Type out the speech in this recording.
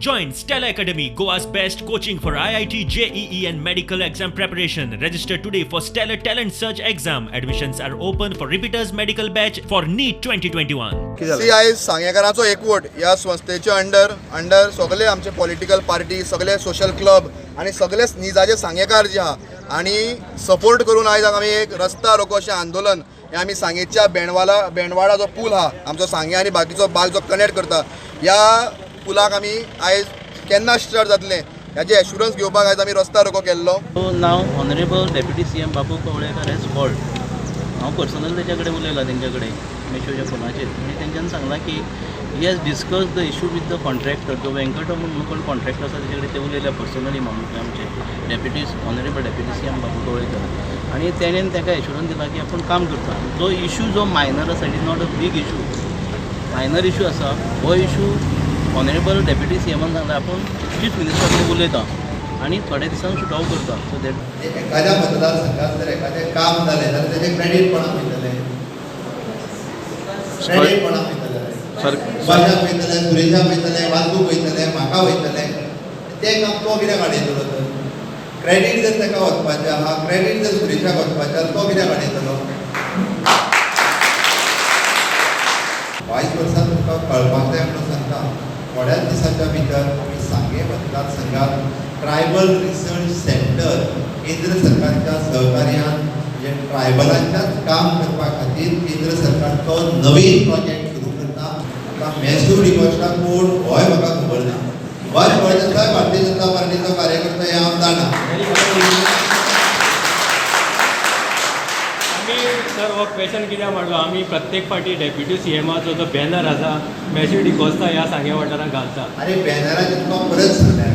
Join Stella Academy, Goa's best coaching for IIT, JEE and medical exam preparation. Register today for Stellar Talent Search exam. Admissions are open for repeaters medical batch for NEET 2021. C आयज सांगेकारांचो एकवट ह्या संस्थेच्या under under सगळे आमचे political party, सगळे social club आनी सगळे निजाचे सांगेकार जे आहा आनी सपोर्ट करून आयज आमी एक रस्ता रोको अशें आंदोलन हें आमी सांगेच्या बेणवाला बेणवाडा जो पूल आहा आमचो सांगे आनी बाकीचो बाग जो कनेक्ट करता ह्या पुलाक आमी आयज केन्ना स्टार्ट जातलें हेजें एश्युरन्स घेवपाक आयज आमी रस्ता रोको केल्लो. So now honourable deputy CM Babu Kavlekar has called. हांव पर्सनल तेच्या कडेन उलयलां, तेंच्या कडेन मेशोच्या फोनाचेर, आनी तेंच्यान सांगलां की he has discuss the issue with the contractor, जो व्यंकट म्हणून कोण कॉन्ट्रॅक्टर आसा तेचे कडेन ते उलयल्या पर्सनली म्हणून आमचे deputy honourable deputy CM Babu Kavlekar, आनी तेणेन ताका एश्युरन्स दिला की आपूण काम करता. जो इशू जो मायनर आसा, it is not a big issue, minor issue आसा. हो इशू ऑनरेबल डेप्युटी सी एमान सांगला आपूण चीफ मिनिस्टरा कडेन उलयता आनी थोड्या दिसांक सुटावो करता. सो that एखाद्या मतदारसंघात जर एखादें काम जालें जाल्यार तेजें क्रेडीट कोणाक वयतलें? क्रेडीट कोणाक वयतलें? सुभाषाक वयतलें, सुरेशाक वयतलें, वासूक वयतलें, म्हाका वयतलें. तें काम तो कित्याक वाडयतलो तर? क्रेडीट जर ताका वचपाचें आहा, क्रेडीट जर सुरेशाक वचपाचें आहा, तो कित्याक वाडयतलो? वायस वर्सा तुमकां कळपाक जाय म्हणून सांगता, थोड्याच दिसाच्या भितर आमी सांगें मतदारसंघात ट्रायबल रिसर्च सेंटर केंद्र सरकारच्या सहकार्यान, म्हणजे ट्रायबलांच्याच काम करपा खातीर केंद्र सरकारचो नवीन प्रोजेक्ट सुरू करता. आतां मॅस्यू डिकॉस्टा कोण होय म्हाका खबर ना, सुभाष फळदेसाय भारतीय जनता पार्टीचो कार्यकर्ता हें हांव जाणा. आमी सर हो क्वेशन कित्याक मांडलो, आमी प्रत्येक फावटी डेप्युटी सी एमाचो जो बॅनर आसा मॅस्यू डिकॉस्ता ह्या सांगें वाठारांत घालता. आरे बॅनराचेर तुका परत सांगलें,